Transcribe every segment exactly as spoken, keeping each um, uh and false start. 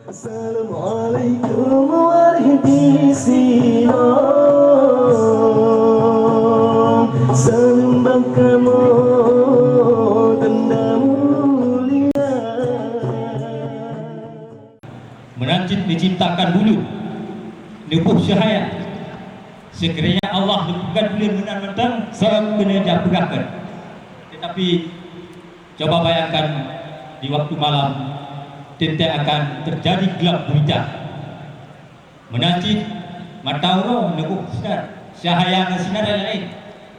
Assalamualaikum warahmatullahi wabarakatuh. Salam bak kamoe tanda mulia. Meunan cit neuciptakan buleuen, neuboh cahya. Sekiranya Allah neupeugah buleuen meunan mantong, soe keuneuk jak peugahkan. Tetapi, coba bayangkan di waktu malam, teuntèe akan teujadi glab gulita. Meunan cit mata uroe neuboh sinar, cahya ngon sinar nyang laén.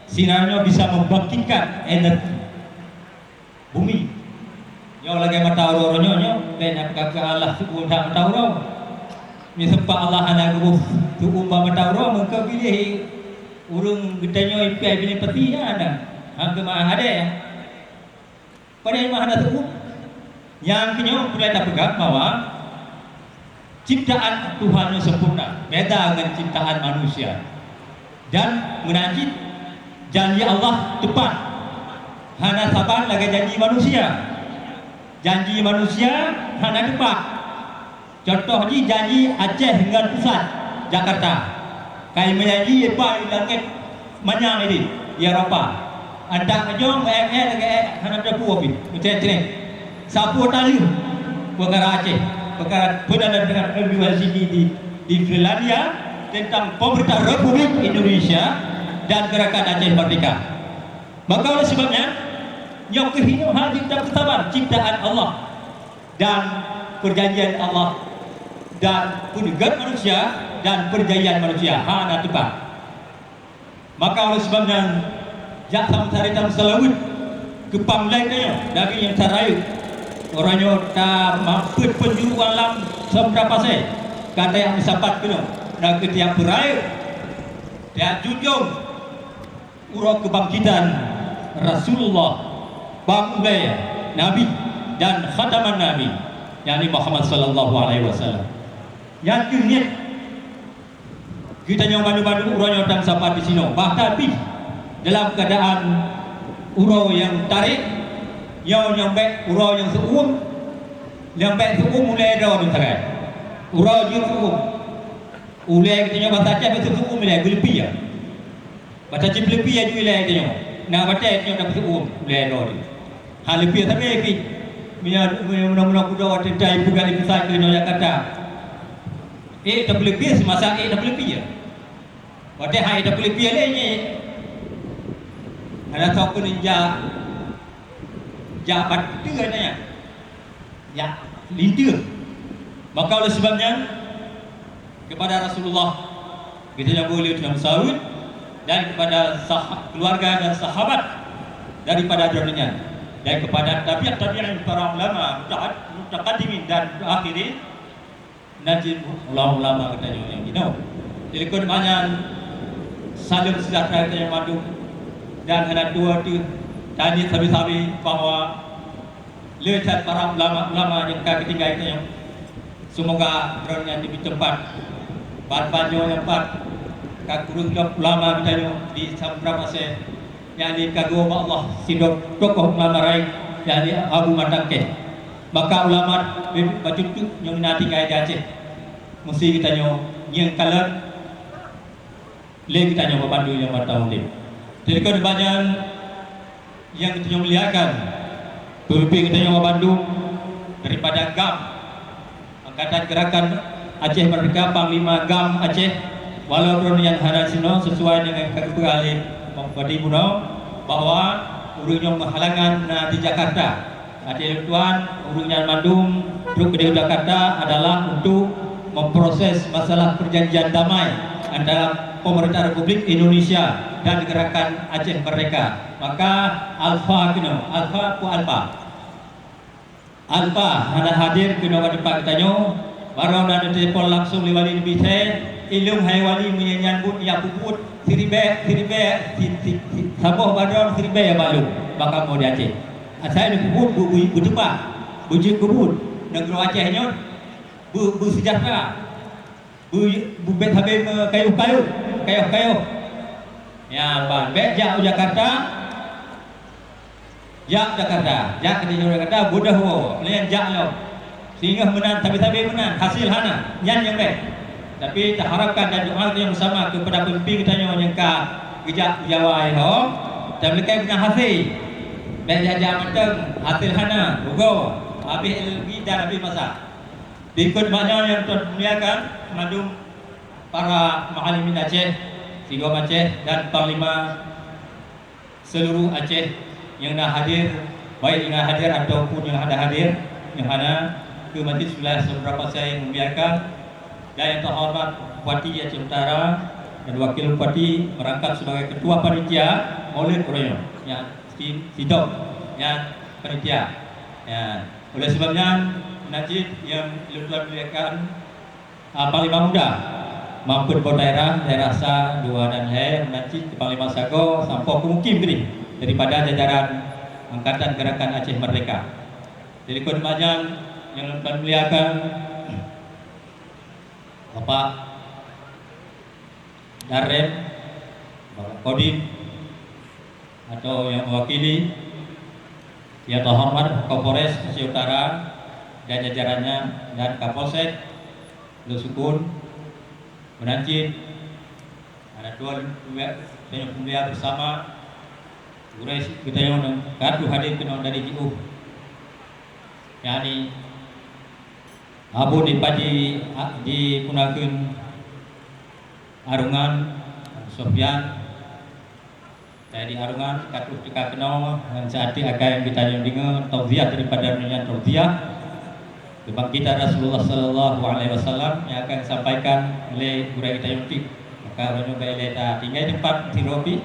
Sinar nyoe bisa membangkitkan energi bumi. Nyoe lagèe mata uroe nyoe, nyoe bèk na peugah Allah seuuem that mata uroe. Meuseumpat Allah hana geuboh seuuem bak mata uroe, meukeue piléh ureueng geutanyoe ipiah binéh peuti nyan na. Hana keumah adèe. Padahai mah hana seuuem. Nyang keunyoe peureulèe tapeugah bahwa ciptaan Tuhan nyoe sempurna, beda ngon ciptaan manusia. Dan meunan cit, janji Allah teupat. Hana saban lagèe janji manusia. Janji manusia hana teupat. Contoh jih janji Aceh ngon pusat, Jakarta. Kai meujanji iba di langèt manyang idéh, di Eropa. Antak meujong, meu'èk-èk lagèe hana teupeue pih, meucreh-creh. Sapeue taleuh peukara Aceh, peukara peudalam dengan university di, di Finlandia tentang pemerintah Republik Indonesia dan Gerakan Aceh Merdeka. Maka oleh sebab nyan, nyoe keuh hinoe hana jeuet tapeusaban ciptaan Allah dan perjanjian Allah dan peuneugot manusia dan perjanjian manusia hana teupat. Maka oleh sebab nyan, jak sama-sama tameuseulaweuet keu pamleng tanyoe, Nabi nyang that rayeuk. Uroe nyoe tameupeue peunjuru alam Samudra Pasé, ka tajak meusapat keunoe, na kheueh tajak peurayeuk, tajak junjong uroe keubangkitan Rasulullah, bang ulèe Nabi dan khataman Nabi, yakni Muhammad sallallahu alaihi wasallam. Nyan keuh niet geutanyoe bandum-bandum uroe nyoe tameusapat disinoe. Bahkan pih dalam keuadaan uroe nyang tarek, nyoe nyang bèk uroe nyang seuuem, nyang bèk seuuem ulèe droeneuh sagai. Uroe jeuet seuuem. Ulèe geutanyoe basa Aceh bèk seuuem ulèe, geuleupie. Bata cit peuleupie aju ilèe tanyoe. Na watèe tanyoe tapeusu'uem ulèe droe. Hana leupie sabe pih. Meunyoe, meunyoe meunoe-meunoe kudoe watèe tai peugah lé pusat keunoe Jakarta. Ék tapeuleupie seumasa ék tapeuleupie. Watèe han ék tapeuleupie lé nyan. Hana soe keuneuk jak, jak bateue nyan. Jak linteue. Maka oleh sebab nyan, kepada Rasulullah, geutanyoe boleh tameuseulaweuet, dan kepada sah-, keluarga dan sahabat daripada droeneuh nyan, dan kepada tabi'ut tabi'in, para ulama, mutaqad-, mutaqaddimin dan mutaakhirin, dan cit ulama-ulama geutanyoe nyang jinoe. Jadi, keu nyan, saleuem seujahteura geutanyoe mandum, dan hana tuwoe teuh tanyoe sabe-sabe bahwa le that para ulama-ulama nyang ka geutinggai tanyoe. Seumoga droeneuh nyan jibri teumpat. Ban-ban nyoe nyan pat ka kureueng lom ulama geutanyoe di Samudra Pasé, nyang lé ka geuwoe bak Allah sidroe tokoh ulama rayeuk, nyang lé Abu Matang Keh. Maka ulama bacut teuk nyang na tinggai di Aceh. Meusé geutanyoe ngieng kalon lé geutanyoe bandum nyang mantong udép. Teulikot nibak nyan nyang geutanyoe muliakan, peumimpén geutanyoe bandum daripada GAM, Angkatan Gerakan Aceh Merdeka, Panglima GAM Aceh, walau droeneuh nyan hana sinoe, sesuai dengan ka geupeugah lé Bupati bunoe bahwa ureueng nyang meuhalangan na di Jakarta. Até lôn tuan, ureueng nyan mandum trok keudéh u Jakarta adalah untuk memproses masalah perjanjian damai antara pemerintah Republik Indonesia dan Gerakan Aceh Merdeka. Maka Alfa keunoe, Alfa peue Alfa? Alfa hana hadir keunoe bak teumpat geutanyoe, barô na neutelepon langsung lé Wali Nibisée, ilôn hai Wali meunyan nyan buet jak peubuet siribée, siribée, si, si, si, saboh bandum siribée bak lôn, bak kamoe di Aceh. Asai neupeubuet beu-, beu-, beuteupah, beujeuet keu buet. Nanggroe Aceh nyoe beu-, beuseujahteura. Beu-, beubet sabe meukayôh-kayôh, kayôh-kayôh. Nyan ban, bèk jak u Jakarta. Jak Jakarta, jak keudéh u Jakarta, beudôh woe, lheuh nyan jak lom. Singoh meunan, sabe-sabe meunan, hasé hana, nyan nyang bèk. Tapi taharapkan dan doa geutanyoe beusama keupada peumimpén geutanyoe nyang ka geujak u Jawa nyoe, dan meulakèe beuna hasé. Bèk jak-jak mantong, hasé hana, rugoe, habéh energi dan habéh masa. Dikon banyak nyang tuan muliakan, mandum para muallimin Aceh, Sigom Aceh dan Panglima seluruh Aceh nyang na hadir, baik nyang na hadir ataupun nyang hana hadir, nyang hana, keu Majlis Wilayah Samudra Pasai memuliakan, dan yang terhormat Bupati Aceh Utara dan Wakil Bupati merangkap sebagai Ketua Panitia Maulid Uroyo, yang si-, sidok, yang panitia. Ya. Oleh sebab nyan, meunan cit nyang lôn tuan muliakan, Ah, Panglima Muda, mampun po daerah, daerah sa, dua dan lhèe, meunan cit keu Panglima Sagoe, sampoe keu mukim tadi daripada jajaran Angkatan Gerakan Aceh Merdeka. Jadi, kon banyak nyang lôn muliakan, Bapak Danrem, Bapak Kodim, atau yang mewakili, yang terhormat Kapolres Aceh Utara dan jajarannya dan Kapolsek, Lhoksukon, meunan cit, anak tuan, tanyoe peumulia bersama, gurèe geutanyoe nyang ka trôh hadir keunoe dari jiôh, yakni Abu Dipaji, a, di Punakeun Arungan, Sofyan, Dari Arungan ka trôh teuka keunoe ngon seuati akai geutanyoe deungoe tauziah daripada nyan tauziah kebangkitan Rasulullah sallallahu alaihi wasallam yang akan disampaikan oleh gurèe geutanyoe. Maka uroe nyoe bèk lé tatinggai teumpat sidroe pih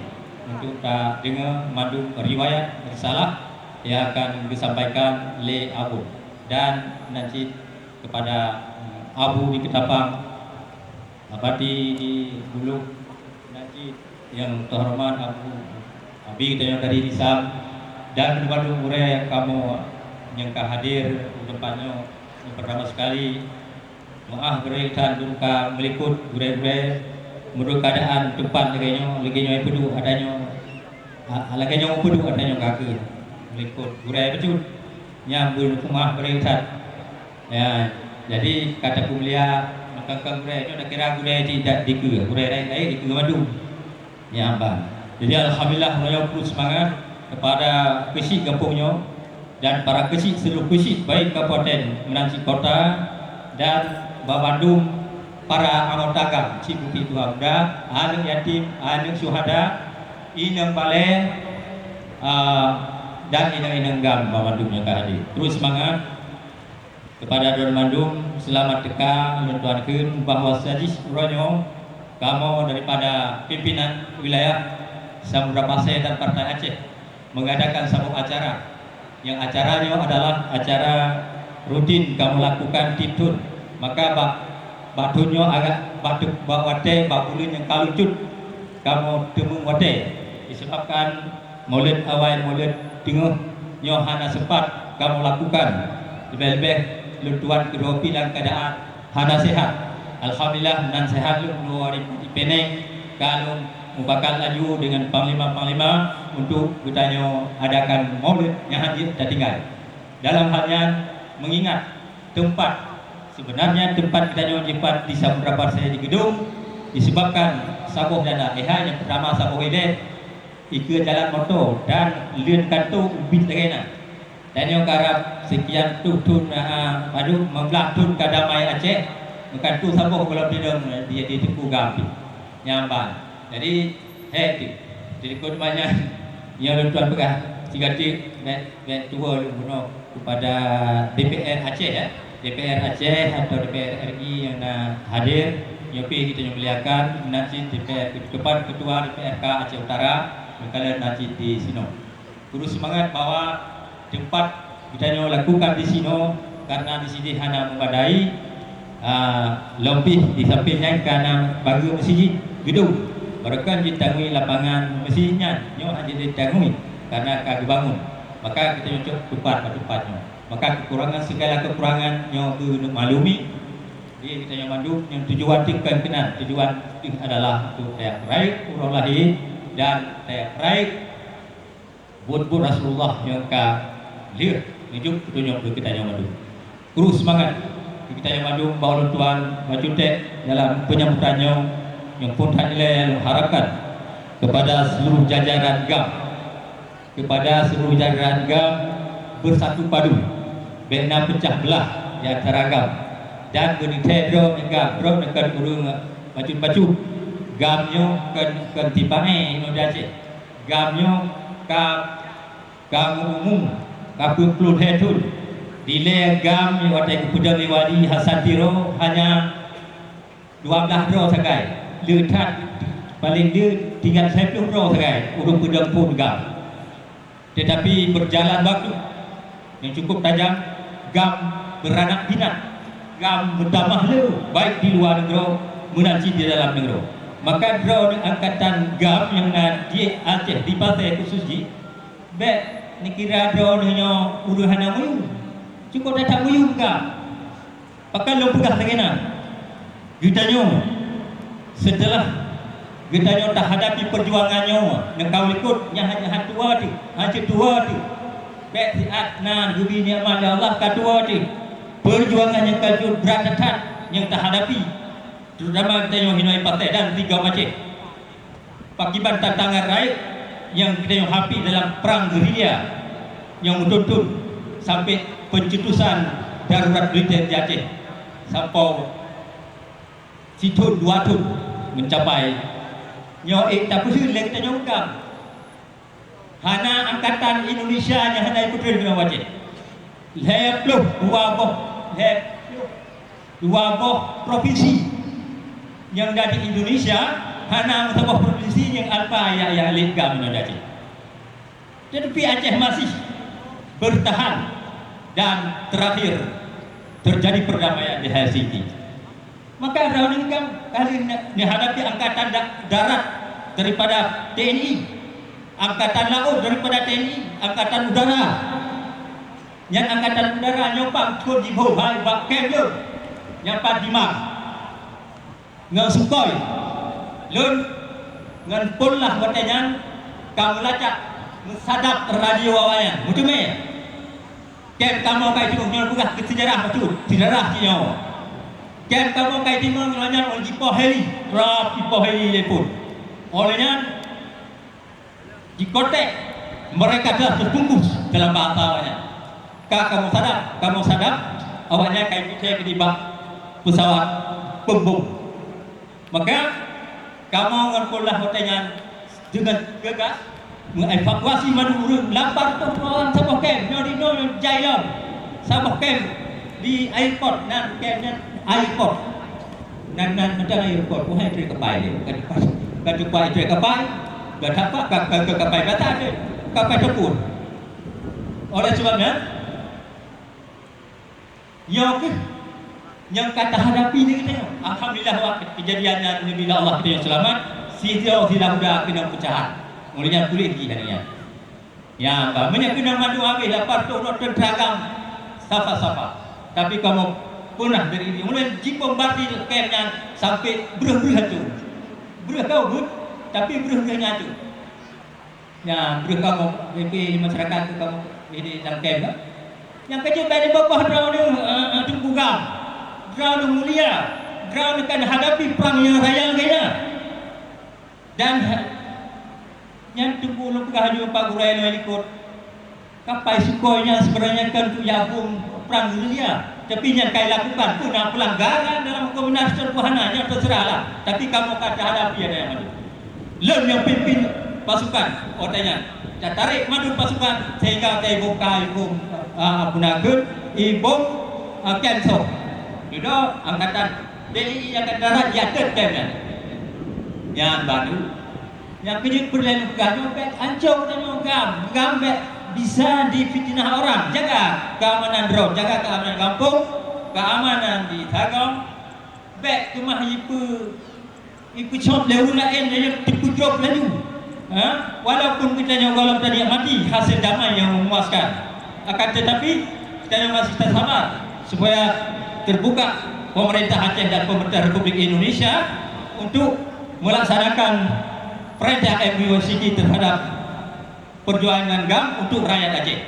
untuk tadeungoe mandum riwayat risalah yang akan disampaikan lé Abu dan nan cit kepada, eh, Abu di Ketapang, Bupati di Buluh, nan cit nyang teuhoreumat Abu, Abi geutanyoe dari Disam, dan bandum gurèe kamoe nyang ka hadir di teumpat nyoe. Nyang peurtama sekali, meu'ah beureukat lôn ka meulikot gurèe-gurèe, meunurot keuadaan teumpat lagèe nyoe, lagèe nyoe peuduek atanyoe, a, lagèe nyoe peuduek atanyoe ka keuh meulikot gurèe bacut. Nyang beumeu'ah beureukat. Ya, jadi ka tapeumulia, maka ka gurèe nyoe takira gurèe di, di, dikeue, gurèe laén-laén dikeue mandum. Ya, bah. Jadi, alhamdulillah, meunyoe peue seumangat kepada keuchik gampông nyoe dan para keuchik seluruh keuchik, baik kabupaten meunan cit kota dan bak bandum para anggota GAM, cit bukti tuha muda, aneuk yatim, aneuk syuhada, inong balè, ah, dan inong-inong GAM bak bandum nyang ka hadir. Terus seumangat. Kepada droe mandum, seulamat teuka lôn tuan kheun bahwa sajih uroe nyoe kamoe daripada pimpinan wilayah Samudra Pasai dan Partai Aceh mengadakan saboh acara. Nyang acara nyoe adalah acara rutin kamoe lakukan tiep thon. Maka bak, bak thon nyoe agak bak, bak watèe bak buleuen nyang ka lucut kamoe teumeung watèe disebabkan Maulid awai, Maulid teungoh nyoe hana sempat kamoe lakukan, leubeh-leubeh lôn tuan keudroe pih lam keuadaan hana sehat. Alhamdulillah, nan sehat lôn dua ribu di Penang ka lôn mubakal laju dengan panglima-panglima untuk geutanyoe adakan Maulid nyang hana jeuet tatinggai. Dalam hal nyan, mengingat teumpat, sebenarnya teumpat geutanyoe jipat di Samudra Pasai di Geudong, disebabkan saboh dana. Eh hai, nyang peurtama saboh ilèe, ikeue jalan moto dan leuen kantô ubit lagèe na. Tanyoe karab seukian ploh thon, a, padub, limong blah thon ka damai Aceh, meukantô saboh gohlom sidong di, di Teungku GAM pih. Nyan ban. Jadi, hèk pih. Jadi, kon banyak nyang lôn tuan peugah, sigatik bèk, bèk tuwoe lôn bunoe kepada D P R Aceh, ya. D P R Aceh atau D P R R I nyang na hadir, nyoe pih geutanyoe muliakan, nan cit D P R, ketua, ketua D P R K Aceh Utara, nyang ka lheueh na cit di sinoe. Keuneuk seumangat bahwa teumpat geutanyoe lakukan di sinoe, karena di sinoe hana memadai, a, lom pih di sampéng nyan ka na bagoe meuseujid geudong. Barokon jitangui lapangan meuseujid nyan, nyoe hana jitangui karena ka geubangun. Maka geutanyoe cok teumpat bak teumpat nyoe. Maka kekurangan, segala kekurangan nyoe keuneuk maklumi. Jadi geutanyoe mandum nyang tujuan teuh kon keunan, tujuan teuh adalah untuk teuka rayeuk uroe lahé dan teuka rayeuk buet-buet Rasulullah nyang ka lheueh neujok peutunyok keu geutanyoe mandum. Kru seumangat keu geutanyoe mandum bak ulôn tuan bacut teuh dalam peunyambutan nyoe nyang phon that ilée lôn harapkan keupada seuluruh jajaran GAM, keupada seuluruh jajaran GAM beusatu padu, bék na peucah beulah di antara GAM, dan beuneuthée droe ngon GAM, droe ngon ureuëng bacut-bacut. GAM nyoe kon, kon tieb-tieb inoe di Aceh. GAM nyoe ka Ka meu-umu ka peuet ploh lhée thon. Dilée GAM watée geupeudong lé Wali Hasan Tiro hanya dua blaih droe sagai. Le that paleng le tinggai lhée ploh droe sagai ureuëng peudong phon GAM. Teutapi beujalan waktu nyang cukup tajam, GAM beuranak binat, GAM meutamah lé baik di luwa nanggroe meunan cit di dalam nanggroe. Maka droeneuh angkatan GAM nyang na di Aceh di Pasé khusos jih, bék neukira droeneuh nyoe ureuëng hana meuyuem. Cukôp that-that meuyuem ka. Pakon lôn peugah lagée na? Geutanyoe, seuteulah geutanyoe tahadapi peujuangan nyoe, neuka likot nyan hana tuwoe teuh, hana tuwoe teuh. Bék siat na geubri nikmat lé Allah ka tuwoe teuh. Peujuangan nyang ka jeuet brat that-that nyang tahadapi, terutama geutanyoe hinoe Pasé dan di GAM Aceh. Pakiban tantangan rayeuk nyang geutanyoe hapi dalam prang gerilya nyang meuthon-thon sampoe peucetusan darurat militée di Aceh sampoe sithon dua thon meucapai nyoe ék tapeuseuen lé geutanyoe GAM. Hana angkatan Indonesia nyang hana jipeutrön keunoe u Aceh. Lhée ploh dua boh, lhée ploh dua boh propinsi nyang na di Indonesia, hana meusaboh propinsi nyang alpa jak, jak lé GAM inoe di Aceh. Teutapi Aceh masih beurtahan dan teurakhir teujadi peurdamaian di Helsinki. Maka droeneuh GAM ka lheueh neuhadapi angkatan da-, darat daripada T N I, angkatan laôt daripada T N I, angkatan udara. Nyan angkatan udara nyoe pang thon jibôh hai bak kém lôn nyang pat di Mar ngon Sukhoi. Lôn ngon Pol lah watée nyan ka meulacak meusadab radio awaknyan. Meuteumé, kém kamoe ka jiteupeue nyoe peugah keu seujarah bacut, seujarah jih nyoe. Kém kamoe ka jiteupeue nyoe nyan óh jipoh heli, rab jipoh heli lé Pol. Óh lheueh nyan, di konteks mereka telah terbungkus dalam bahasa awaknyan. Ka kamoe sadab, kamoe sadab, awaknyan ka jipeucaya keu nibak pesawat pembom. Maka, kamoe ngon Pol lah watée nyan deungon geugas meuevakuasi mandum ureuëng lapan ploh dua orang saboh kém nyoe di nyoe jai lom. Saboh kém di airport, nan kém nyan airport. Nan, nan mantong airport, bukan itrek kapai dia. Bukan, bukan tempat itrek kapai. Bukan tempat ka, ka, ka kapai biasa dia. Kapai tempur. Oleh sebab nyan, nyoe keuh nyang ka tahadapi lé geutanyoe. Alhamdulillah, wak keujadian nyan neubila Allah geutanyoe seulamat. Sidroe silah uda keunong peucahan. Ulée nyan puléh jih nyan. Ya, bah, meunyoe keunong mandum habéh lapan ploh droe teuntara GAM safa-safa. Tapi kamoe peunah bri, mulai jibombardir kém nyan sampoe breueh-breueh hanco. Breueh ka ubeut, tapi breueh-breueh nyan hanco. Ya, breueh kamoe, pih masyarakat tu kamoe ini dalam kém tu. Nyang keujeuet bak di babah droeneuh, eh, eh, Teungku GAM. Droeneuh mulia, droeneuh kan hadapi prang nyang raya lagée nyan. Dan nyan teungku lôn peugah laju Pak Gurée nyoe likot, kapai Sukhoi nyan sebenarnya kan untuk jak bom prang gerilya, tapi nyan ka dilakukan pun na pelanggaran dalam hukum internasional pun hana, nyan terserahlah. Tapi kamoe ka tahadapi ada nyang adu. Lôn nyang pimpin pasukan watée nyan, tatarek mandum pasukan sehingga ka ibom, ka ibom, ah, puna kheun, ibom, ah, kém soe. Dudoe angkatan T N I angkatan darat jiateuet kém nyan. Nyan baru. Nyang keujeuet peureulée lôn peugah nyoe bék ancô tanyoe GAM. GAM bék bisa difiteunah orang. Jaga keamanan droe, jaga keamanan gampông, keamanan di Sagong. Bék teumah ipeu-, ipeucok lé ureuëng laén laju jipeujok laju. Ha? Walaupun geutanyoe gohlom taniet mati, hasil damai nyang memuaskan. Akan tetapi, geutanyoe masih tasabar supaya terbuka pemerintah Aceh dan pemerintah Republik Indonesia untuk melaksanakan perintah M U N C T terhadap perjuangan GAM untuk rakyat Aceh.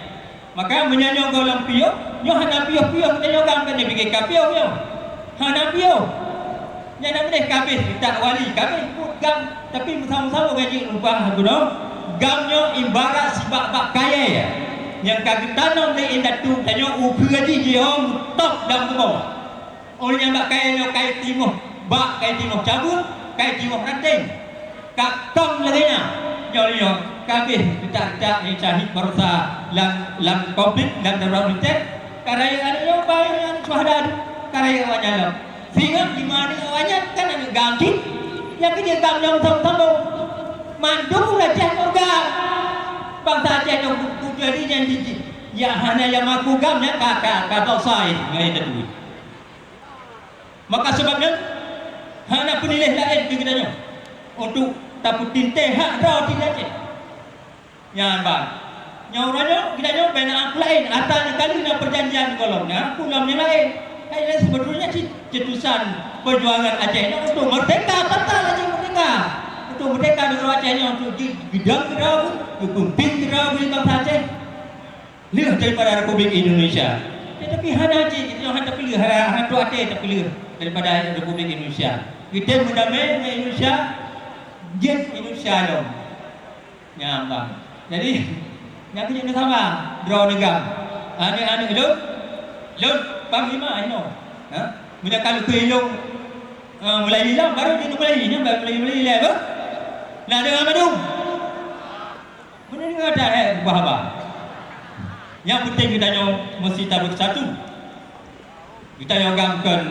Maka meunyoe nyoe gohlom piôh, nyoe hana piôh-piôh, meunyoe GAM kan jipike ka piôh nyoe. Hana piôh. Nyan na meudeh kabeh, tak wali, kabeh pun GAM, tapi meusaboh-saboh ngaji lumpah geunoe. GAM nyoe ibarat sibak bak kayèe nyang ka geutanom lé indatu tanyoe, ukeue jih jihong top dan bumoe. Óh lheueh nyan bak kayèe nyoe, kayèe timoh bak, kayèe timoh cabeueng, kayèe timoh ranténg. Ka kong lagèe nyan. Nyoe, nyoe, kabeh teutak-teutak nyang syahid baroesa lam, lam konflik, lam darurat militer, ka rayeuk aneuk nyoe, ba aneuk syuhada, ka rayeuk awaknyan lom. Singoh di ma aneuk awaknyan kan aneuk GAM cit. Nyang keu jeuet GAM nyoe sambong-sambong. Mandum ureueng Aceh nyoe GAM. Bansa Aceh nyoe ku-, kuteuri nyan jijih. Nyang hana nyang mengaku GAM nyan ka, ka, ka dosa ngon indatu. Maka sabab nyan, hana peuniléh laén keu geutanyoe untuk tapeutintèe hak droe di Aceh. Nyan ban. Nyoe uroe nyoe, geutanyoe bèk na peulaén, atra nyang ka lheueh na peujanjian gohlom nyan, peue lom nyang laén. Hai, nyan seubeutulnya cit ceutusan peujuangan Aceh nyoe untuk meurdeka, total Aceh meurdeka. Untuk meurdeka nanggroe Aceh nyoe, untuk ji-, geudong keudroe, geupeumimpén keudroe bagi bansa Aceh. Lheueh daripada Republik Indonesia. Tetapi hana cit, geutanyoe hana tapeulheueh, hana, hana trok até tapeulheueh daripada Republik Indonesia. Geutem meudamé ngon Indonesia, jeuet Indonesia lom. Nyan ban. Jadi, nyan keuh jeuet neusaba droeneuh GAM. Aneuk-aneuk lôn, lôn panglima inoe. Ha? Meunyoe ka lôn keu ilôn, eh, mulai ilôn, baru jeuet mulai, nyan baru mulai, mulai ilée, bah? Nah, deungon mandum. Meunan gata, eh, ubah haba. Nyang penting geutanyoe meusti tabeursatu. Geutanyoe GAM kon,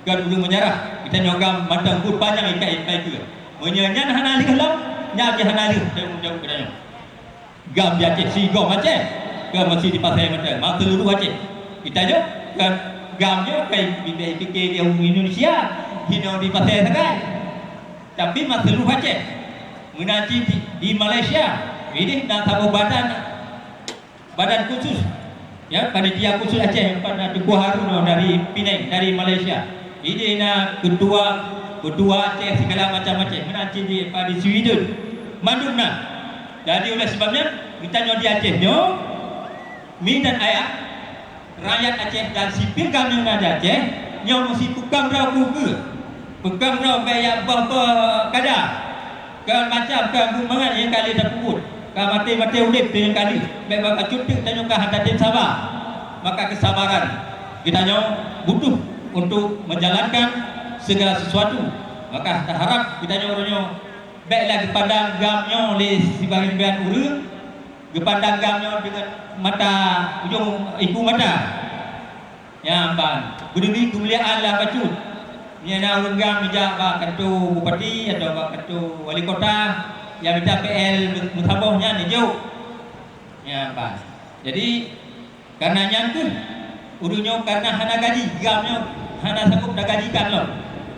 kon ureueng meunyaroh. Geutanyoe GAM mantong buet panyang ikat ipai keue. Meunyoe nyan hana lheueh lom, nyan jih hana lheueh tanggung jaweueb geutanyoe. GAM di Aceh, sigoe Aceh, kon meusti di Pasè mantong, mantong seuluruh Aceh. Geutanyoe kon GAM nyoe, kon di, di, di, di Indonesia, hinoe di Pasè sagai. Tapi mantong seuluruh Aceh. Meunan cit di, di Malaysia, ideh na saboh badan, badan khusus, ya, panitia khusus Aceh, pat na Teungku Harun dari Penang, dari Malaysia. Ideh na ketua, ketua Aceh segala macam Aceh. Meunan cit di, pat di Sweden. Mandum na. Jadi, oleh sebab nyan, geutanyoe di Aceh nyoe, mi dan ayah, rakyat Aceh dan sipil GAM nyang na di Aceh, nyoe meusti peukong droe keu ukeue. Peukong droe bèk jak boh-boh kada. Kon macam kon buet mangat nyang ka lheueh tapeubuet. Ka maté-maté udép nyang ka lheueh. Bèk bacut teuk tanyoe ka hana tem saba. Maka keusabaran geutanyoe butuh untuk menjalankan segala sesuatu. Maka taharap geutanyoe uroe nyoe bèk lagèe pandang GAM nyoe lé sibagian ureueng. Geupandang GAM nyoe deungon mata, ujong iku mata. Nyan ban, beudeungoe keumuliaan lah bacut. Meunyoe na ureueng GAM jijak bak kantô bupati atawa bak kantô wali kota, nyang mita P L meusaboh nyan jijok. Nyan ban. Jadi, kareuna nyan kheueh Ureueng nyoe kareuna hana gaji, GAM nyoe hana sanggob tagajikan lom.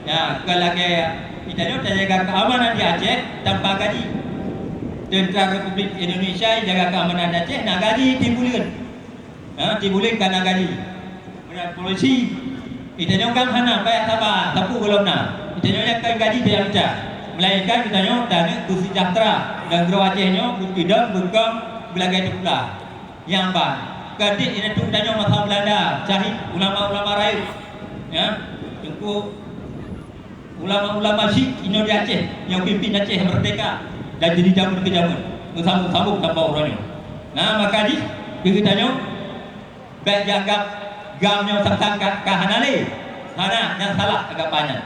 Ya, bukan lagèe geutanyoe tajaga keamanan di Aceh tanpa gaji. Tentara Republik Indonesia jaga keamanan di Aceh na gaji tiep buleuen. Ha, tiep buleuen ka na gaji. Kemudian polisi, geutanyoe GAM hana, payah saba, sapeue gohlom na. Geutanyoe nyang kon gaji tajak mita. Melainkan geutanyoe taneuk beusejahtera dan nanggroe Aceh nyoe beukeudong beukong beulagèe teupula. Nyang ban, keudéh di ateueh tanyoe masa Beulanda, syahid ulama-ulama rayeuk. Ya, teungku ulama-ulama syik inoe di Aceh nyang pimpin Aceh merdeka dan jadi jameun keu jameun. Meusambung-sambung tanpa uroe nyoe. Nah, maka jih, keu geutanyoe, bèk jianggap GAM nyoe sang-sang ka, ka hana lé. Hana, nyan salah anggapan nyan.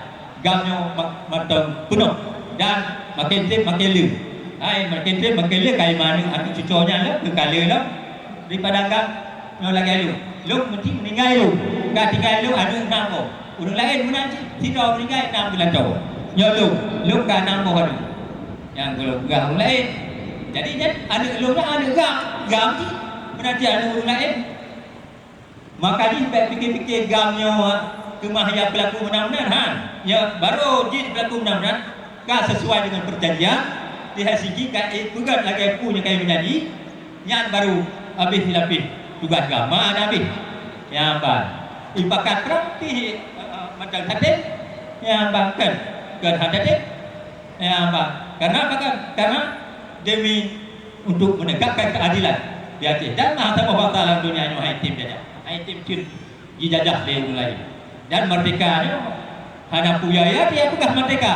GAM nyoe ma-, mantong peunoh dan maken trép maken le. Hai, maken trép maken le, ka iman aneuk cucoe nyan lom, keu ka le lom. Daripada GAM nyoe lagèe lôn. Lôn meuti meuninggai lôn. Ka tinggai lôn aneuk nam boh. Ureueng laén meunan cit, sidroe meuninggai nam geulantoe. Nyoe lôn, lôn ka nam boh aneuk. Nyang gohlom peugah ureueng laén. Jadi nyan aneuk lôn nyan aneuk GAM, GAM cit. Meunan cit aneuk ureueng laén. Maka jih bèk pike-pike GAM nyoe keumah ya peulaku meunan-meunan, ha. Ya, barô jih peulaku meunan-meunan, ka sesuai dengan perjanjian, di Helsinki ka, eh, peugöt lagèe peue nyang ka meujanji, nyan barô habéh silapéh tugaih GAM. Ma na habéh. Nyan ban. Ipakat prang pih, eh, eh, mantong tatem, nyan ban kan, kan hana tatem. Ya, bah. Karena apa kan? Karena demi untuk menegakkan keadilan. di Aceh. Dan na saboh bangsa lam donya nyoe han item jajah, han item cit jijajah lé ureuëng laén. Dan merdeka nyoe hana peue ya, ya, ya peugah merdeka.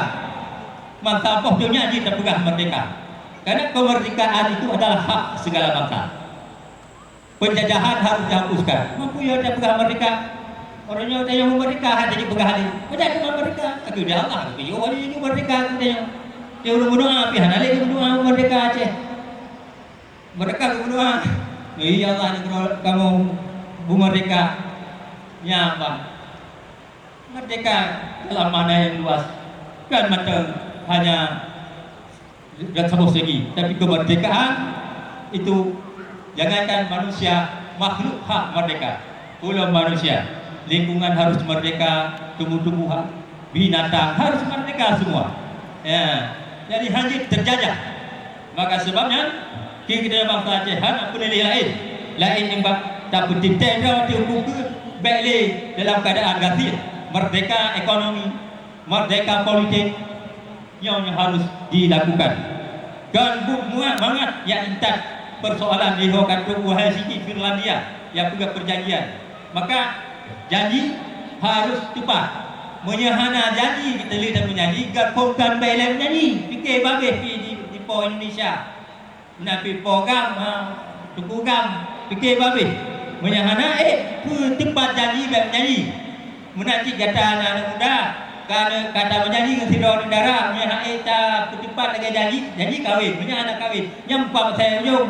Mantong poh donya jih tapeugah merdeka. Karena kemerdekaan itu adalah hak segala bangsa. Penjajahan harus dihapuskan. Meunyoe tapeugah merdeka, ureuëng nyoe tanyoe merdeka, hana jipeugah lé. Padahai teuma merdeka. Aku di Allah, aku yo wali merdeka aku tanyoe. Dia ureuëng meudoa, tapi hana lé meudoa merdeka Aceh. Merdeka meudoa. Ya Allah, nyoe kamoe beumerdeka. Nyan, Bang. Merdeka dalam makna yang luas, kan mata hanya dan saboh segi, tapi kemerdekaan itu jangankan manusia, makhluk hak merdeka. Ulama manusia, lingkungan harus merdeka, tumbuh-tumbuhan, binatang harus merdeka semua. Ya, jadi hana jeuet terjajah. Maka sebab nyan, keu geutanyoe bansa Aceh hana peureulée laén. Laén nibak tapeutitée droe teuh buku bék lé dalam keadaan gasien, merdeka ekonomi, merdeka politik, nyoe nyang harus dilakukan. Kon buet muat mangat nyang intat persoalan di ho ka trok wahai siki Finlandia nyang peugah perjanjian. Maka janji harus teupat. Meunyoe hana janji, kita lihat dan menyanyi, gak kongkan bailem nyanyi. Fikir babeh pi di, di po Indonesia. Meunan pi po GAM, ha, Teungku GAM, pike babeh. Meunyoe hana, eh, peue teumpat janji bak meunyanyi. Meunan cit gata na aneuk muda, ka, ka tameujanji ngon sidroe aneuk dara, meunyoe hana, eh, tapeuteumpat lagée janji, janji kawén. Meunyoe hana kawén, nyan muphom asai ujong.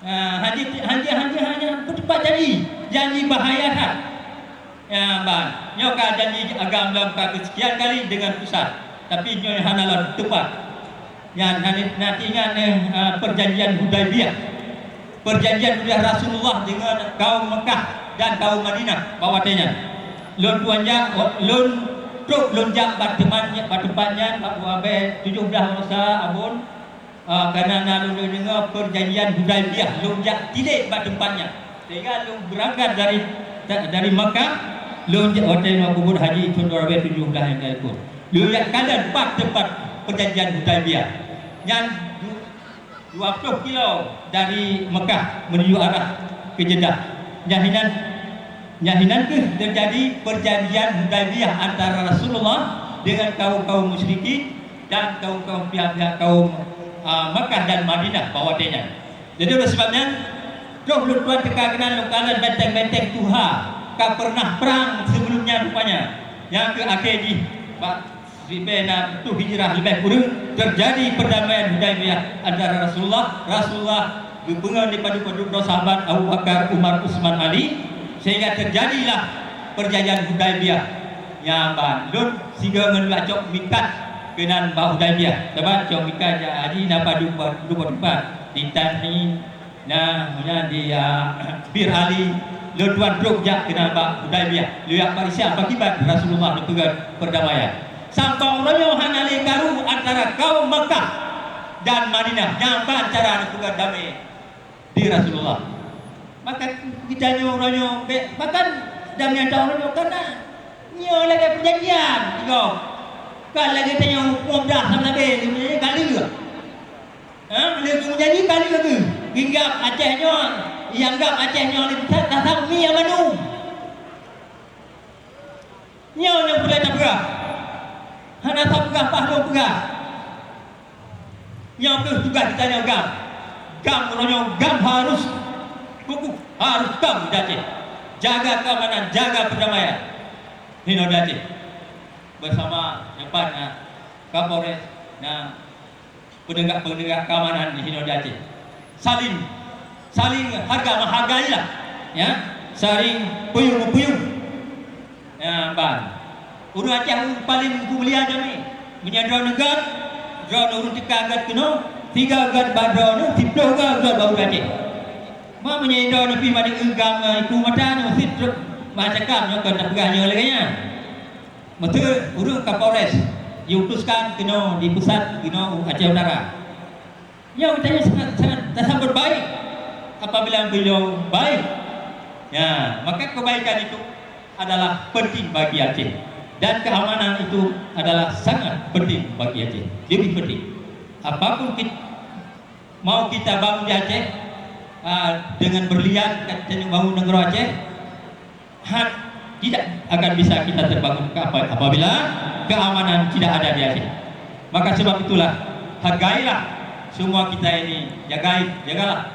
Ha, hanji, hanji, hanji, hanji peuteumpat janji. Janji bahaya that. Ya, ban. Nyoe ka janji agam lom ka keusekian kali deungon pusat, tapi nyoe hana lom teupat. Nyan, na, na ingat, eh, eh, Perjanjian Hudaibiyah. Perjanjian Hudaibiyah Rasulullah deungon kaum Mekah dan kaum Madinah bak watée nyan. Lôn tuan jak, lôn trok lôn jak bak teumpat, bak teumpat nyan, bak abée tujoh blaih masa abon. Ah, karena na lôn deungoe Perjanjian Hudaibiyah, lôn jak tilék bak teumpat nyan. Sehingga lôn beurangkat dari, dari Mekah, lôn jak watée nyoe peubuet haji thon dua ribée tujoh blaih nyang ka likot. Lôn jak kalon pat teumpat Perjanjian Hudaibiyah. Nyan du-, dua ploh kilo dari Mekah menuju arah ke Jeddah. Nyan hinan Nyan hinan kheueh teujadi Perjanjian Hudaibiyah antara Rasulullah deungon kaum-kaum musyrikin dan kaum-kaum pihak-pihak kaum, a, Makkah dan Madinah bak watée nyan. Jadi, oleh sebab nyan, troh lôn tuan teuka keunan lôn kalon benteng-benteng tuha ka peureunah prang sibeulom nyan rupanya. Nyang keu akhé jih bak Sibée na tutoh hijrah leubeh kureueng, teujadi peurdamaian Hudaibiyah antara Rasulullah, Rasulullah geupeungon dipadub-padub droe sahabat Abu Bakar, Umar, Utsman, Ali, sehingga teujadilah Peurjanjian Hudaibiyah. Nyan ban lôn sigoe ngon lôn cok mikat keunan bak Hudaibiyah. Sabab cok mikat jak haji na padub-padub teumpat di Tan'im, Nah, meunan di, a, Bir Ali, lôn tuan trok jak keunan bak Hudaibiyah. Lôn jak bak Islam, pakriban Rasulullah neupeugah peurdamaian. Sampoe uroe nyoe hana lé karu antara kaum Makkah dan Madinah. Nyan ban cara neupeugah damé di Rasulullah. Maka geutanyoe uroe nyoe bék, bahkan damé antara uroe nyoe kana nyoe lagée peurjanjian, tiga. Kan lagée tanyoe mudah sama nabe, lagée ka lheueh. Ha? Lé geumeunyanyi kali lagée, ginggab Aceh nyoe, nyang gab Aceh nyoe lé that, that, that mi mandum. Nyoe nyang peureulée tapeugah. Hana tapeugah paih lôn peugah. Nyoe kheueh tugaih geutanyoe GAM. GAM uroe nyoe GAM harus kukuh, harus GAM di Aceh. Jaga keamanan, jaga perdamaian. Hinoe di Aceh. Bersama depan, ha, Kapolres, na peunegak-peunegak keamanan di hinoe di Aceh. Saling, saling harga menghargailah, ya. Saling peuyueng-peuyueng. Ya, ban. Ureuëng Aceh ureuëng paling mulia jamé. Meunyoe droeneuh gét, droeneuh ureuëng teuka gét keunoe, tiga gét bak droeneuh, siplôh gét gét bak ureuëng Aceh. Ma meunyoe droeneuh pih madeungoe GAM, eh, iku mata neuh sit trok macakap nyoe kon tapeugah nyoe lagée nyan. Meuseu ureuëng Kapolres jiutuskan keunoe di pusat keunoe u Aceh Utara. Nyoe geutanyoe sangat, sangat tasambot baik apabila beliau baik. Ya, maka kebaikan itu adalah penting bagi Aceh dan keamanan itu adalah sangat penting bagi Aceh. Lebih penting. Apapun kit-, mau kita bangun di Aceh, Ah, dengan berlian ka tanyoe bangun nanggroe Aceh, hat tidak akan bisa kita terbangun apa-, apabila keamanan tidak ada di Aceh. Maka sebab itulah, hargailah semua kita ini, jagai, jagalah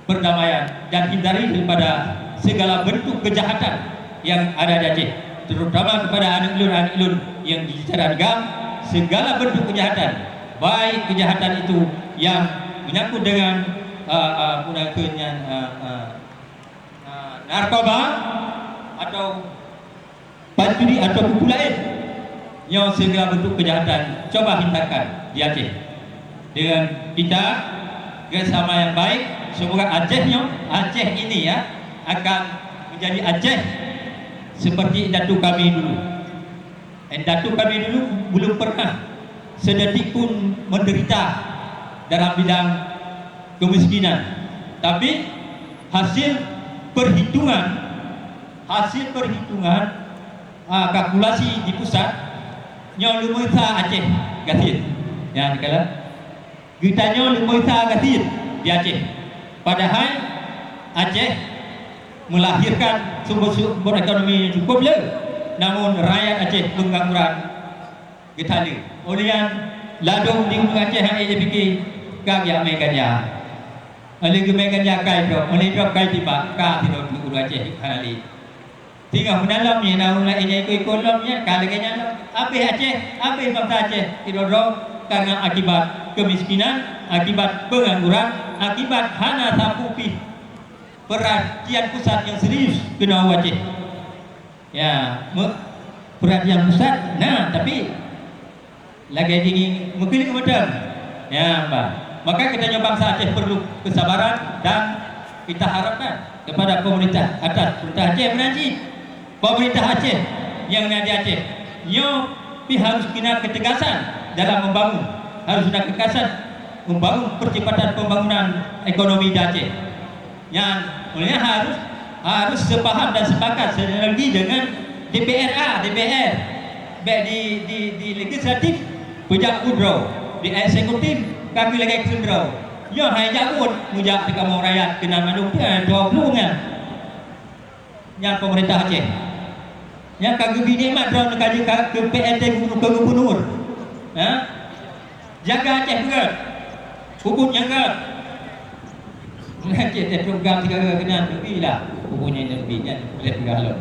perdamaian dan hindari daripada segala bentuk kejahatan yang ada di Aceh, terutama kepada aneuk lôn, aneuk lôn yang di jajaran GAM, segala bentuk kejahatan, baik kejahatan itu yang menyangkut dengan, ah, ah, meunan keuh nyan, ah, ah, ah, narkoba atau pancuri atau buku laén, nyoe segala bentuk kejahatan coba hindarkan di Aceh. Dengan kita kerjasama yang baik, semoga Aceh nyoe, Aceh ini ya, akan menjadi Aceh seperti indatu kami dulu. Indatu kami dulu belum pernah sedetik pun menderita dalam bidang kemiskinan. Tapi hasil perhitungan, hasil perhitungan, ah, kalkulasi di pusat, nyoe leumeusa Aceh gasien. Ya, dikala geutanyoe leumeusa gasien di Aceh. Padahai Aceh melahirkan sumber-sumber ekonomi yang cukup le, namun rakyat Aceh pengangguran geutale. Oleh nyan, ladôm di ureueng Aceh hana jipike ka geumè ganja. Oleh geumè ganja kai drop, oleh drop kai tibak, ka sidroe teuk ureueng Aceh hana le. Singoh meunan lom nyan, na ureueng laén nyang iko-iko lom nyan, ka lagèe nyan lom. Abéh Aceh, abéh bansa Aceh, sidroe-droe, karena akibat kemiskinan, akibat pengangguran, akibat hana sapeue pih perhatian pusat nyang serius keunoe u Aceh. Ya, me-, perhatian pusat na, tapi lagèe jih meukeulik meuteun. Ya, bah. Maka geutanyoe bansa Aceh perlu kesabaran dan kita harapkan kepada pemerintah atas perintah Aceh meunan cit. Pemerintah Aceh nyang na di Aceh nyoe pih harus keunan ketegasan dalam membangun, harus ada ketegasan membangun percepatan pembangunan ekonomi di Aceh. Nyan, oleh nyan harus, harus sepaham dan sepakat sinergi dengan D P R A, D P R. Bèk di, di, di legislatif, peujak u droe, di eksekutif, ka keuh lagèe kheun droe. Nyoe hai jak buet, meujak teuka mong rakyat keunan mandum pih, eh, dua puluh nyan. Nyan pemerintah Aceh. Nyan ka geubi nikmat droeneuh ka jeuet keu P L T gubernur, keu gubernur. Ha? Jaga Aceh beugöt. Ubit nyang göt. Meunan cit teuh program sigaga keunan neubi lah. Ubit nyang neubi nyan boleh peugah lom.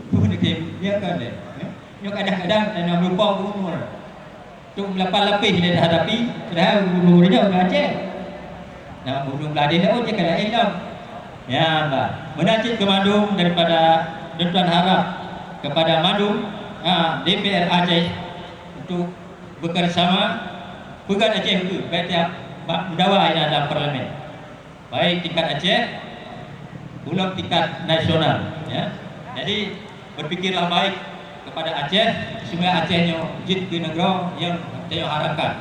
Peue neutem, ya kan, eh? Nyoe kadang-kadang na meulupa gubernur. Cok meulapan lapéh lé dihadapi, padahai gubernur nyoe ureueng Aceh. Na gubernur Bangladesh laôt jih ka laén lom. Ya, bah. Meunan cit keu mandum daripada lôn tuan harap kepada mandum, ha, D P R Aceh untuk bekerjasama peugöt Aceh beutôi, bèk tiep bak meudawa inan lam parlemen. Baik tingkat Aceh, ulôn tingkat nasional, ya. Jadi, berpikirlah baik kepada Aceh, supaya Aceh nyoe jeuet keu nanggroe nyang tanyoe harapkan.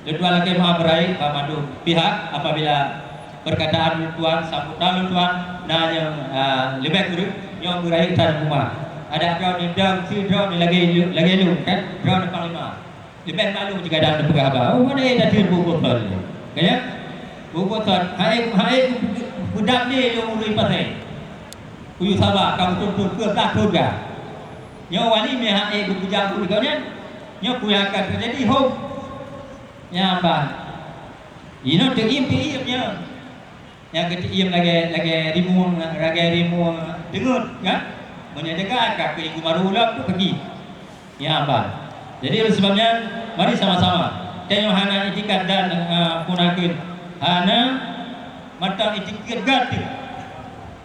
Lôn tuan lakèe meu'ah beurayeuk bak mandum pihak apabila perkataan lôn tuan, sambutan lôn tuan na nyang, ah, leubeh kureueng, nyoe beurayeuk tan meumah. Adak droeneuh dong, si droeneuh lagèe lu-, lagèe lôn, kan? Droeneuh panglima. Leubeh malu jih kadang tapeugah haba. Oh, hana ék tateun buet-buet thon. Ka nyan? Buet-buet thon. Hai, hai, beudam lé lôn ureueng pasai. Kuyue saba ka meuthon-thon, dua blah thon ka. Nyoe wali meuhai ék geupeujak buet lagèe nyan. Nyoe peue nyang akan teujadi hom. Nyan bah. Inoe teuiem-teuiem nyoe. Nyang keutik iem lagèe, lagèe rimueng, lagèe rimueng deungon, kan? Meunyoe deungon ka keu ibu maru lom tu peugi. Ya, bah. Jadi, oleh sebab nyan, mari sama-sama. Tanyoe hana itikad dan, eh, peunakeun. Hana mantong itikad gata.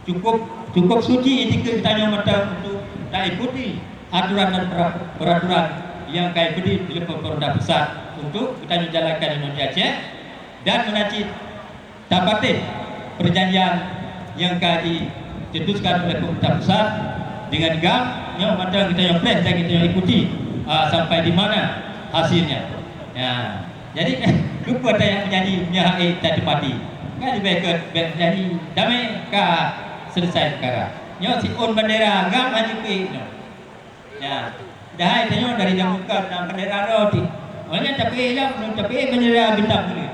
Cukup, cukup suci itikad tanyoe mantong untuk taikuti aturan dan pera-, peraturan nyang ka ipeudeh lé pemerintah pusat untuk tanyoe jalankan inong di Aceh dan meunan cit tapatéh perjanjian nyang ka dicetuskan oleh pemerintah pusat dengan GAM, nyoe mantong geutanyoe preh dan geutanyoe ikuti, ah, sampai di mana hasilnya. Ya. Jadi, keupeue tanyong meunyanyi, meunyoe hana ék tateupeue? Kan leubeh gèt bèk meunyanyi, damé ka selesai peukara. Nyoe siôn bendera GAM hana jipeuék nyoe. Ya, padahai tanyoe dari jameun ka na bendera droe teuh. Awaknyan tapeuék lom, tapeuék bendera bintang buleuen.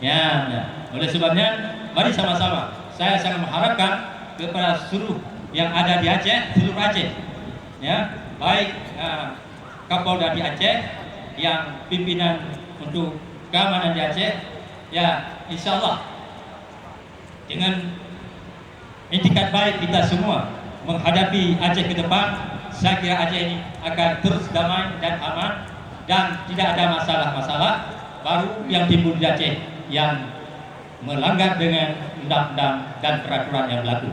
Ya, ya. Oleh sebab nyan, mari sama-sama. Saya sangat mengharapkan kepada seluruh yang ada di Aceh, seluruh Aceh, ya, baik, ah, Kapolda di Aceh, yang pimpinan untuk keamanan di Aceh, ya, insya Allah dengan itikat baik kita semua menghadapi Aceh ke depan, saya kira Aceh ini akan terus damai dan aman dan tidak ada masalah-masalah baru yang timbul di Aceh yang melanggar dengan undang-undang dan peraturan yang berlaku.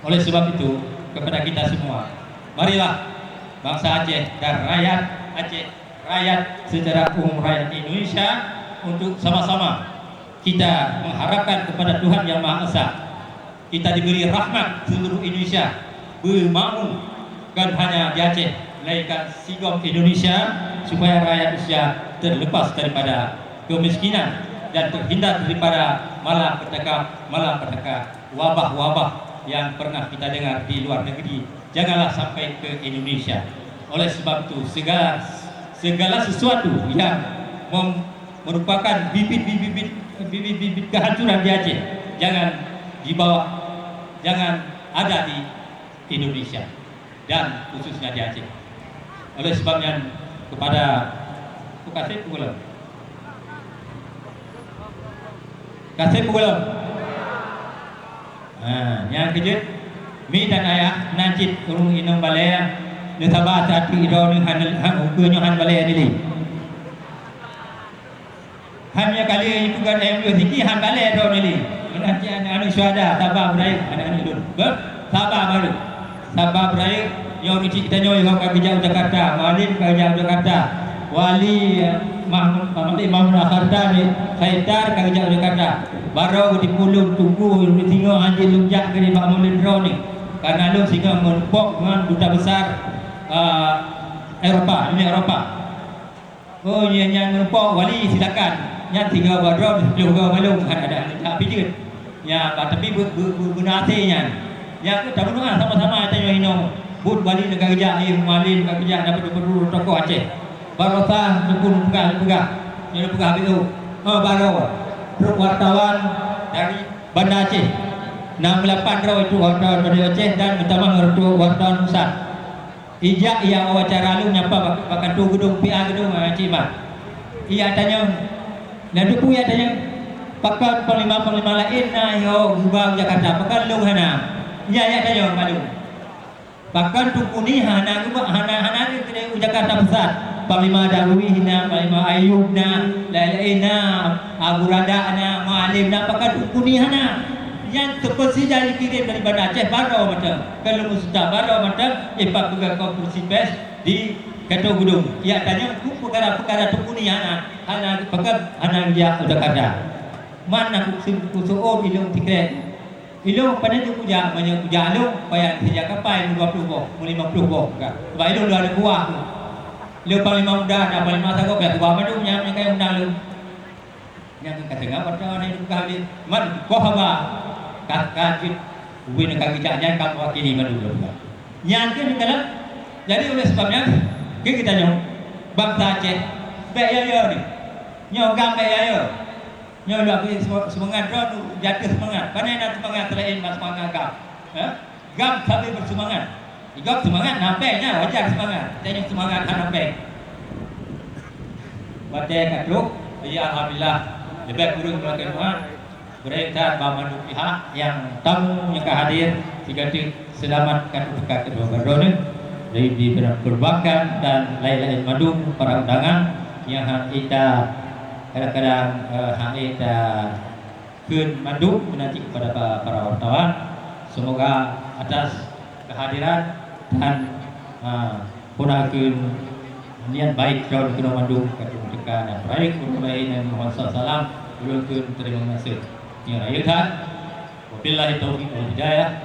Oleh sebab itu, kepada kita semua, marilah bangsa Aceh dan rakyat Aceh, rakyat secara umum, rakyat Indonesia, untuk sama-sama kita mengharapkan kepada Tuhan Yang Maha Esa. Kita diberi rahmat seluruh Indonesia, beumaun bukan hanya di Aceh, melainkan sigom Indonesia, supaya rakyat Indonesia terlepas daripada kemiskinan dan terhindar daripada malapetaka-malapetaka, wabah-wabah yang pernah kita dengar di luar negeri. Janganlah sampai ke Indonesia. Oleh sebab itu, segala segala sesuatu yang mem- merupakan bibit-bibit bibit-bibit kehancuran di Aceh, jangan dibawa, jangan ada di Indonesia dan khususnya di Aceh. Oleh sebab nyan, kepada, terima kasih, pulang. Kaseb peugulom. Ha, nyang keujeuet, mi dan ayah, na cit ureueng inong balée, neusaba siat droeneuh hana, ha, ukeue nyoe hana balée lé. Han nyoe kali peugah M U siki hana balée droeneuh lé. Meunan cit aneuk-aneuk syuhada, saba beurayeuk aneuk-aneuk lôn. Beuh, saba baru. Saba beurayeuk, nyoe ureueng chik geutanyoe ka geujak u Jakarta, Mualem ka geujak u Jakarta, Wali, eh, Mahmud, Mahmud, Mahmud Akharta ni, Khaitar ka geujak u Jakarta. Barô geutipeu lôn, Teungku, singoh hanjeuet lôn jak keu nibak Mualem droeneuh. Karena lôn singoh meurumpok ngon duta besar, eh, Eropa, Uni Eropa. Oh, nyan, nyan meurumpok wali, silakan. Nyan tiga ba droe, siplôh go balong, hana ada, hana ada pijeut. Nya, ba, tapi be-, be-, be-, beuna até nyan. Nya, tabunoe sama-sama tanyoe inoe. Buet wali ka geujak, eh, Mualem ka geujak, na padum-padum tokoh Aceh. Baroesa, Teungku peugah, peugah. Nyoe peugah B O. Oh, baroe. Trok wartawan dari Banda Aceh. Nam lapan droe itu wartawan dari Aceh dan meutamah trok wartawan pusat. Ijak ia wawancara lôn nyapa bak, bak kantô geudong P A geudong, ah, Cik Mat. Ia tanyong, na teupeu ia tanyong, pakon panglima-panglima laén na yo geuba u Jakarta, pakon lôn hana? Ia, ia tanyong bak lôn. Pakon Teungku ni hana geuba, hana, hana lé keudéh u Jakarta Pusat? Panglima Darwis na, Panglima Ayub na, laén-laén na, Abu Rada na, Mualem na, pakon Teungku ni hana? Nyan seupeusi jai jikirém dari Banda Aceh baroe mantong. Keu lôn meusuta baroe mantong, eh, pat peugah konferensi pers di Kantô Geudong. Ia tanyong keu peukara-peukara Teungku ni hana, hana pakon hana geujak u Jakarta. Man na kuseuôt ilôn sikrek. Ilôn pane jeuet kujak, meunyoe kujak lôn, payah sijak kapai meudua ploh boh, meulimong ploh boh ka. Sabab ilôn lôn aneuk buah tu. Lôn panglima muda, na panglima sagoe, payah kuba mandum nyang, nyang ka undang lôn. Nyang ka teungoh watèe nyan dipeugah lé, man koh haba ka, ka jeuet ubé ka geujak nyan ka mewakili mandum lôn. Nyan keuh meukalam. Jadi, oleh sebab nyan, keu geutanyoe, bansa Aceh, bèk yo-yo ni. Nyoe GAM bèk yo-yo. Nyoe lôn bri seumangat droe, jatuh seumangat. Pane na seumangat selain bak seumangat GAM? Hah? GAM sabe beuseumangat. Di gob seumangat na péng nyan, wajar seumangat. Tanyoe seumangat hana péng. Watèe ka trok, ya alhamdulillah. Leubeh kureueng meulakeue doa. Beureukat bak mandum pihak nyang tamu nyang ka hadir, sigoe teuk seulamat ka teuka keudroe-droeneuh. Jadi dipeurbankan dan laén-laén mandum para undangan nyang han ék ta, kadang-kadang, eh, han ék ta kheun mandum meunan cit kepada pa-, para wartawan. Semoga atas kehadiran dan, ah, puna kheun niat baik droe keunoe mandum ka teuka dan peurayeuk ureueng laén nyang mohon salam ulôn kheun teurimong gaséh. Nyoe rayeuk that. Wabillahi taufiq wal hidayah.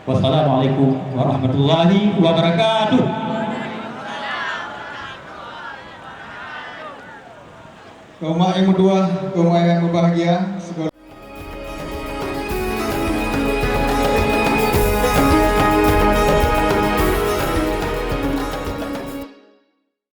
Wassalamualaikum warahmatullahi wabarakatuh. Keu umat nyang meutuah, keu umat nyang meubahagia, sigoe